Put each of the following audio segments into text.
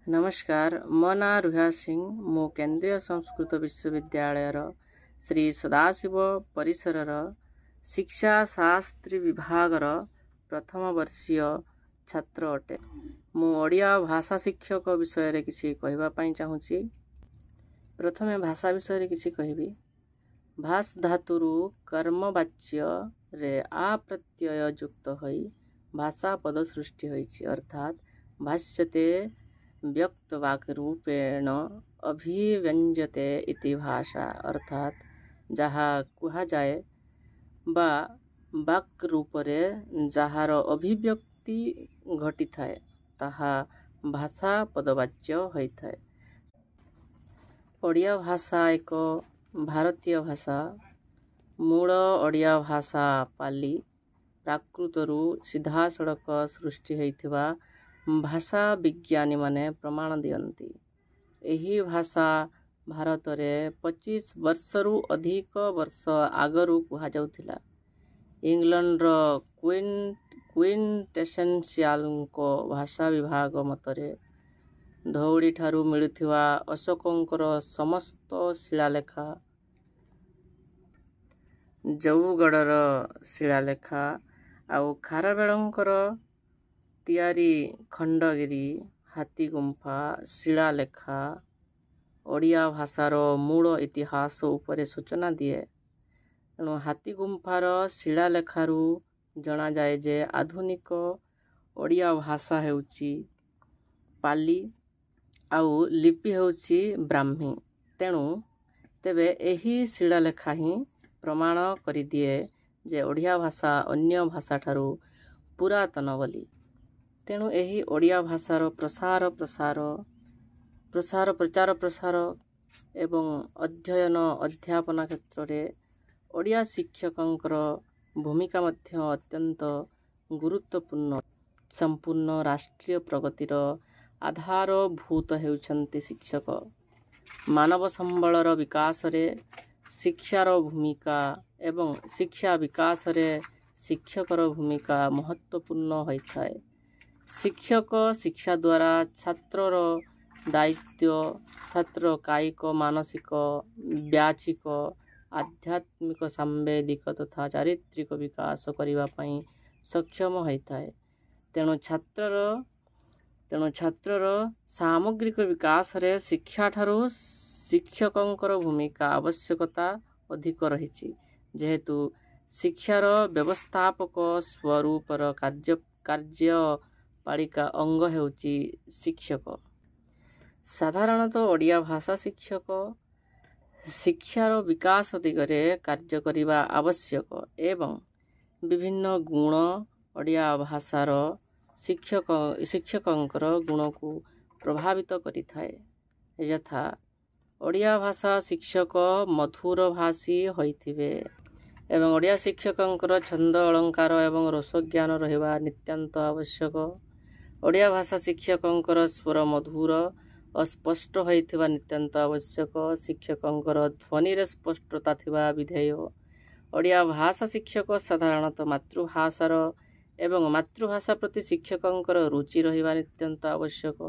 ନମସ୍କାର, ମୋ ନାଁ ରୁହା ସିଂ। ମୁଁ କେନ୍ଦ୍ରୀୟ ସଂସ୍କୃତ ବିଶ୍ୱବିଦ୍ୟାଳୟର ଶ୍ରୀ ସଦାଶିବ ପରିସରର ଶିକ୍ଷା ଶାସ୍ତ୍ରୀ ବିଭାଗର ପ୍ରଥମ ବର୍ଷୀୟ ଛାତ୍ର ଅଟେ। ମୁଁ ଓଡ଼ିଆ ଭାଷା ଶିକ୍ଷକ ବିଷୟରେ କିଛି କହିବା ପାଇଁ ଚାହୁଁଛି। ପ୍ରଥମେ ଭାଷା ବିଷୟରେ କିଛି କହିବି। ଭାଷ୍ ଧାତୁରୁ କର୍ମବାଚ୍ୟରେ ଆ ପ୍ରତ୍ୟୟ ଯୁକ୍ତ ହୋଇ ଭାଷା ପଦ ସୃଷ୍ଟି ହୋଇଛି। ଅର୍ଥାତ୍ ଭାଷ୍ୟତେ ବ୍ୟକ୍ତବାକ୍ ରୂପେଣ ଅଭିବ୍ୟଞ୍ଜତେ ଇତି ଭାଷା। ଅର୍ଥାତ୍ ଯାହା କୁହାଯାଏ ବା ବାକ୍ ରୂପରେ ଯାହାର ଅଭିବ୍ୟକ୍ତି ଘଟିଥାଏ, ତାହା ଭାଷା ପଦବାଚ୍ୟ ହୋଇଥାଏ। ଓଡ଼ିଆ ଭାଷା ଏକ ଭାରତୀୟ ଭାଷା। ମୂଳ ଓଡ଼ିଆ ଭାଷା ପାଲି ପ୍ରାକୃତରୁ ସିଧାସଳଖ ସୃଷ୍ଟି ହୋଇଥିବା ଭାଷା ବିଜ୍ଞାନୀମାନେ ପ୍ରମାଣ ଦିଅନ୍ତି। ଏହି ଭାଷା ଭାରତରେ 25 ବର୍ଷରୁ ଅଧିକ ବର୍ଷ ଆଗରୁ କୁହାଯାଉଥିଲା। ଇଂଲଣ୍ଡର କୁଇଣ୍ଟେସେନ୍ସିଆଲଙ୍କ ଭାଷା ବିଭାଗ ମତରେ ଧଉଳିଠାରୁ ମିଳୁଥିବା ଅଶୋକଙ୍କର ସମସ୍ତ ଶିଳାଲେଖା, ଜଉଗଡ଼ର ଶିଳାଲେଖା ଆଉ ଖାରବେଳଙ୍କର ତିଆରି ଖଣ୍ଡଗିରି ହାତୀଗୁମ୍ଫା ଶିଳାଲେଖା ଓଡ଼ିଆ ଭାଷାର ମୂଳ ଇତିହାସ ଉପରେ ସୂଚନା ଦିଏ। ତେଣୁ ହାତୀଗୁମ୍ଫାର ଶିଳାଲେଖାରୁ ଜଣାଯାଏ ଯେ ଆଧୁନିକ ଓଡ଼ିଆ ଭାଷା ହେଉଛି ପାଲି ଆଉ ଲିପି ହେଉଛି ବ୍ରାହ୍ମୀ। ତେଣୁ ତେବେ ଏହି ଶିଳାଲେଖା ହିଁ ପ୍ରମାଣ କରିଦିଏ ଯେ ଓଡ଼ିଆ ଭାଷା ଅନ୍ୟ ଭାଷାଠାରୁ ପୁରାତନ ବୋଲି। ତେଣୁ ଏହି ଓଡ଼ିଆ ଭାଷାର ପ୍ରସାର ପ୍ରସାର ପ୍ରସାର ପ୍ରଚାର ପ୍ରସାର ଏବଂ ଅଧ୍ୟୟନ ଅଧ୍ୟାପନା କ୍ଷେତ୍ରରେ ଓଡ଼ିଆ ଶିକ୍ଷକଙ୍କର ଭୂମିକା ମଧ୍ୟ ଅତ୍ୟନ୍ତ ଗୁରୁତ୍ୱପୂର୍ଣ୍ଣ। ସମ୍ପୂର୍ଣ୍ଣ ରାଷ୍ଟ୍ରୀୟ ପ୍ରଗତିର ଆଧାରଭୂତ ହେଉଛନ୍ତି ଶିକ୍ଷକ। ମାନବ ସମ୍ବଳର ବିକାଶରେ ଶିକ୍ଷାର ଭୂମିକା ଏବଂ ଶିକ୍ଷା ବିକାଶରେ ଶିକ୍ଷକର ଭୂମିକା ମହତ୍ତ୍ୱପୂର୍ଣ୍ଣ ହୋଇଥାଏ। ଶିକ୍ଷକ ଶିକ୍ଷା ଦ୍ୱାରା ଛାତ୍ରର ଦାୟିତ୍ୱ, ଛାତ୍ର କାୟିକ, ମାନସିକ, ବ୍ୟାଚିକ, ଆଧ୍ୟାତ୍ମିକ, ସାମ୍ବେଦିକ ତଥା ଚାରିତ୍ରିକ ବିକାଶ କରିବା ପାଇଁ ସକ୍ଷମ ହୋଇଥାଏ। ତେଣୁ ଛାତ୍ରର ସାମଗ୍ରିକ ବିକାଶରେ ଶିକ୍ଷାଠାରୁ ଶିକ୍ଷକଙ୍କର ଭୂମିକା ଆବଶ୍ୟକତା ଅଧିକ ରହିଛି। ଯେହେତୁ ଶିକ୍ଷାର ବ୍ୟବସ୍ଥାପକ ସ୍ୱରୂପର କାର୍ଯ୍ୟପାଳିକା ଅଙ୍ଗ ହେଉଛି ଶିକ୍ଷକ। ସାଧାରଣତଃ ଓଡ଼ିଆ ଭାଷା ଶିକ୍ଷକ ଶିକ୍ଷାର ବିକାଶ ଦିଗରେ କାର୍ଯ୍ୟ କରିବା ଆବଶ୍ୟକ ଏବଂ ବିଭିନ୍ନ ଗୁଣ ଓଡ଼ିଆ ଭାଷାର ଶିକ୍ଷକଙ୍କର ଗୁଣକୁ ପ୍ରଭାବିତ କରିଥାଏ। ଯଥା ଓଡ଼ିଆ ଭାଷା ଶିକ୍ଷକ ମଧୁରଭାଷୀ ହୋଇଥିବେ ଏବଂ ଓଡ଼ିଆ ଶିକ୍ଷକଙ୍କର ଛନ୍ଦ, ଅଳଙ୍କାର ଏବଂ ରସଜ୍ଞାନ ରହିବା ନିତ୍ୟାନ୍ତ ଆବଶ୍ୟକ। ଓଡ଼ିଆ ଭାଷା ଶିକ୍ଷକଙ୍କର ସ୍ୱର ମଧୁର ଓ ସ୍ପଷ୍ଟ ହୋଇଥିବା ନିତ୍ୟାନ୍ତ ଆବଶ୍ୟକ। ଶିକ୍ଷକଙ୍କର ଧ୍ୱନିରେ ସ୍ପଷ୍ଟତା ଥିବା ବିଧେୟ। ଓଡ଼ିଆ ଭାଷା ଶିକ୍ଷକ ସାଧାରଣତଃ ମାତୃଭାଷାର ଏବଂ ମାତୃଭାଷା ପ୍ରତି ଶିକ୍ଷକଙ୍କର ରୁଚି ରହିବା ନିତ୍ୟାନ୍ତ ଆବଶ୍ୟକ।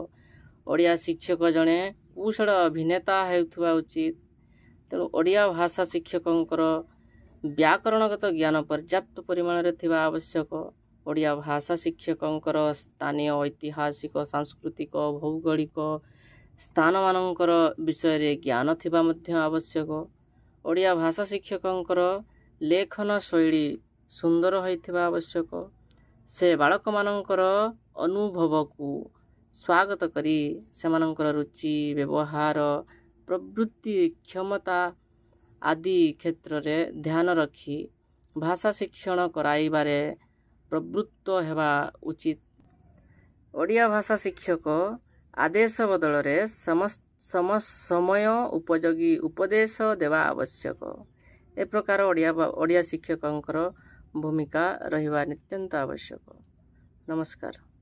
ଓଡ଼ିଆ ଶିକ୍ଷକ ଜଣେ କୁଶଳ ଅଭିନେତା ହେଉଥିବା ଉଚିତ। ତେଣୁ ଓଡ଼ିଆ ଭାଷା ଶିକ୍ଷକଙ୍କର ବ୍ୟାକରଣଗତ ଜ୍ଞାନ ପର୍ଯ୍ୟାପ୍ତ ପରିମାଣରେ ଥିବା ଆବଶ୍ୟକ। ଓଡ଼ିଆ ଭାଷା ଶିକ୍ଷକଙ୍କର ସ୍ଥାନୀୟ ଐତିହାସିକ, ସାଂସ୍କୃତିକ, ଭୌଗୋଳିକ ସ୍ଥାନମାନଙ୍କର ବିଷୟରେ ଜ୍ଞାନ ଥିବା ମଧ୍ୟ ଆବଶ୍ୟକ। ଓଡ଼ିଆ ଭାଷା ଶିକ୍ଷକଙ୍କର ଲେଖନ ଶୈଳୀ ସୁନ୍ଦର ହୋଇଥିବା ଆବଶ୍ୟକ। ସେ ବାଳକମାନଙ୍କର ଅନୁଭବକୁ ସ୍ୱାଗତ କରି ସେମାନଙ୍କର ରୁଚି, ବ୍ୟବହାର, ପ୍ରବୃତ୍ତି, କ୍ଷମତା ଆଦି କ୍ଷେତ୍ରରେ ଧ୍ୟାନ ରଖି ଭାଷା ଶିକ୍ଷଣ କରାଇବାରେ ପ୍ରବୃତ୍ତ ହେବା ଉଚିତ। ଓଡ଼ିଆ ଭାଷା ଶିକ୍ଷକ ଆଦେଶ ବଦଳରେ ସମୟ ଉପଯୋଗୀ ଉପଦେଶ ଦେବା ଆବଶ୍ୟକ। ଏ ପ୍ରକାର ଓଡ଼ିଆ ଶିକ୍ଷକଙ୍କର ଭୂମିକା ରହିବା ନିତ୍ୟାନ୍ତ ଆବଶ୍ୟକ। ନମସ୍କାର।